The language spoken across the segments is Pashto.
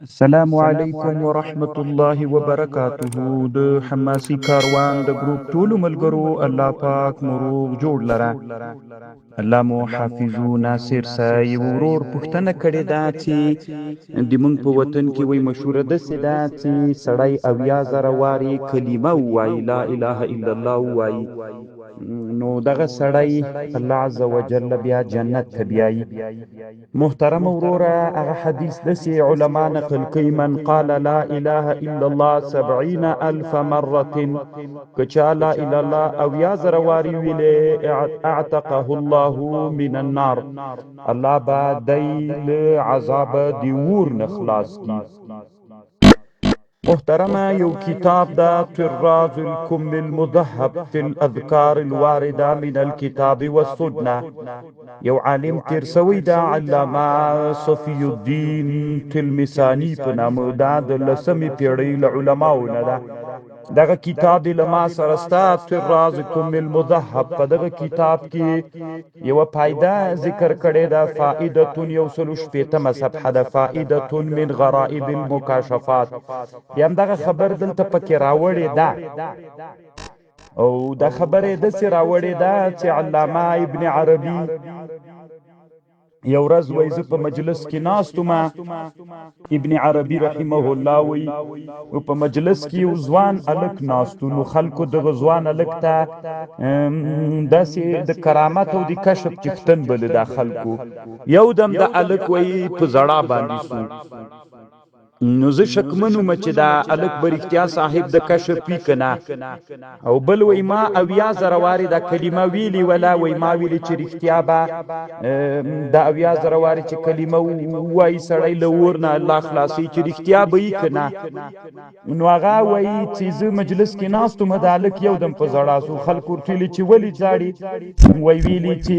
السلام علیکم ورحمت الله وبرکاته. د حماسي کاروان د ګروپ ټولو ملګرو، الله پاک مو روغ جوړ لره، الله مو حافظو ناصر سه. یو ورور پوښتنه کړې ده چې د مونږ په وطن کې وای مشهوره داسې ده چې سړی 70,000 وارې کلمه ووایي، لا اله الا الله ووایي، نو دغه سړی الله عز وجل بیا جنت ته بیایي. محترم وروره، هغه حدیث داسې علما نقل کوي: من قال لا اله الا الله 70,000 مره، که چا لا اله الله 70,000 وارې ویلې، اعتقه الله من النار، الله به دی له عذاب د ور نه خلاص کی. محترمه، یو کتاب دا طراز الکم المذهب فی الاذکار الواردة من الكتاب والسنة، یو عالم تیر سوی دا، علامه صفی الدین تلمسانی په نامه، دا د لسمې پیړۍ له علماو نه ده. دغه کتاب له ما سره ستا، طراز کم المذهب، په دغه کتاب کې یوه فایده ذکر کړې ده، فائدة، 160مه صفحه ده، فائدة من غرائب المکاشفات. بیا هم دغه خبر دلته پکې راوړې ده، او دا خبره داسې راوړې ده چې علامه ابن عربي یو ورځ وای زه په مجلس کې ناست وم. ابن عربي رحمه الله وی او په مجلس کې یو ځوان الک ناست، نو خلکو دغه ځوان الک ته داسې د کرامت او د کشف چښتن بل. دا خلکو یو دم د الک وی په زړه باندې سو، نو زه شکمن وم چې دا الک به رښتیا صاحب د کشف وي که نه. او بل وای ما 70,000 وارې دا کلمه ویلې ولا، وای ما ویلې چې رښتیا به دا 70,000 وارې چې کلمه وایي سړی له اور نه الله خلاصوي، چې رښتیا به یي که نه. نو هغه وایي چې زه مجلس کې ناست وم، دا هلک یو دم په ژړا سو. خلکو ورته ویلي چې ولې ژاړي؟ وایي ویلي چې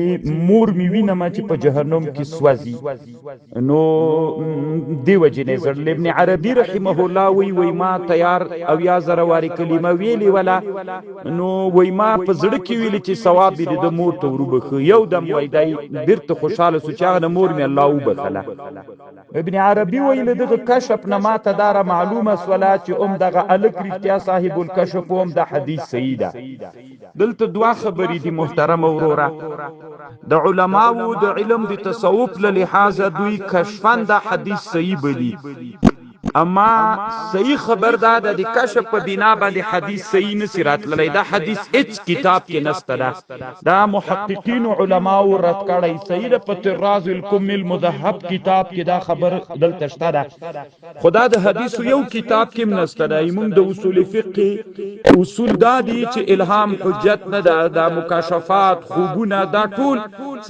مور مې وینم چې په جهنم کې سوځي، نو دی وجې نه ژړل. ابن عربي رحمه الله وی ما تیار 70,000 وارې کلمه ویلې ولا، نو وی ما په زړه کې ویلي چې ثواب دې د مور ته وروبښه. یو دم وای دی بیرته خوشحاله سو چې هغه د مور مې الله وبښله. ابن عربي وی له دغه کشف نه ماته دا معلومه سوله چې هم دغه الک رښتیا صاحب الکشف، هم د حدیث صحیح ده. دلته دوه خبرې دي محترم وروره. د علماو د علم د تصوف له لحاظه دوی کشفاً دا حدیث صحیح بلی، اما صحیح خبر دا ده د کشف په بنا باندې حدیث صحیح نسی راتللی. دا حدیث هیڅ کتاب کې نسته ده، دا محققین علماو رد کړی. صحیح ده، په طراز الکم المذهب کتاب کې دا خبر دلته شته ده، خدا د حدیثو یو کتاب کې هم نسته ده. موږ د اصول فقه اصول دا دي چې الهام حجت نه ده، دا مکاشفات، خوبونه، دا ټول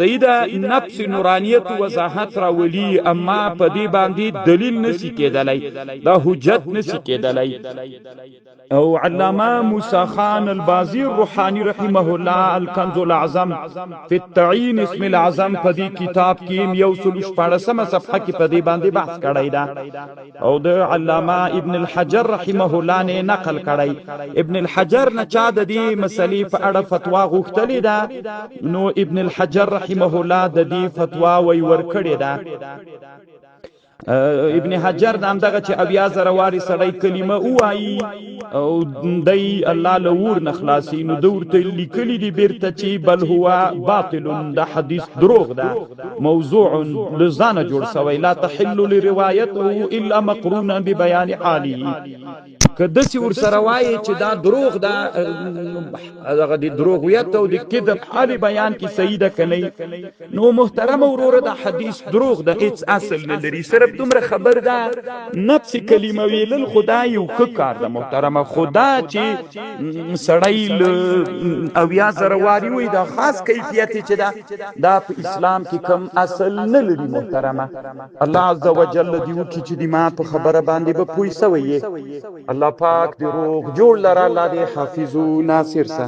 صحیح ده، نفس نورانیت وضاحت راولي، اما په دې باندې دلیل نسی کېدلی، دا حجت نسی کېدلی. او علامه موسی خان البازی روحانی رحمه الله الکنز الاعظم فی التعین اسم الاعظم په دې کتاب کې 116مه صفحه کې په دې باندې بحث کړی ده، او د علامه ابن الحجر رحمه الله نه نقل کړی. ابن الحجر نه چا د دې مسلې په اړه فتوا غوښتلې ده، نو ابن الحجر رحمه الله د دې فتوا وی ورکړې ده. ابن حجر نام دغه چې 70,000 وارې سړی کلمه ووایي او دی الله له اور نه خلاصي، نو ده ورته لیکلي دي بیرته چې بل هو باطل، دا حدیث دروغ ده، موضوع، له ځانه جوړ سوی، لا تحل لروایته الا مقرونا ببیان حاله. که داسې ورسره وایې چې دا دروغ ده، هغه د دروغیت او د کذب حال بیان کې صحیح ده که نه؟ نو محترم وروره، دا حدیث دروغ ده، هیڅ اصل نه لري. صرف دومره خبر ده، نفس کلمه ویلل خدا یو ښه کار ده محترمه، خدا چې سړی له 70,000 واري وي، دا خاص کیفیت چې ده، دا په اسلام کې کم اصل نه لري. محترمه، الله عز وجل دې وکړي چې د ما په خبره باندې به پوه سوی یې. الله پاک دې روغ جوړ لره، الله دې حافظ و ناصر سه.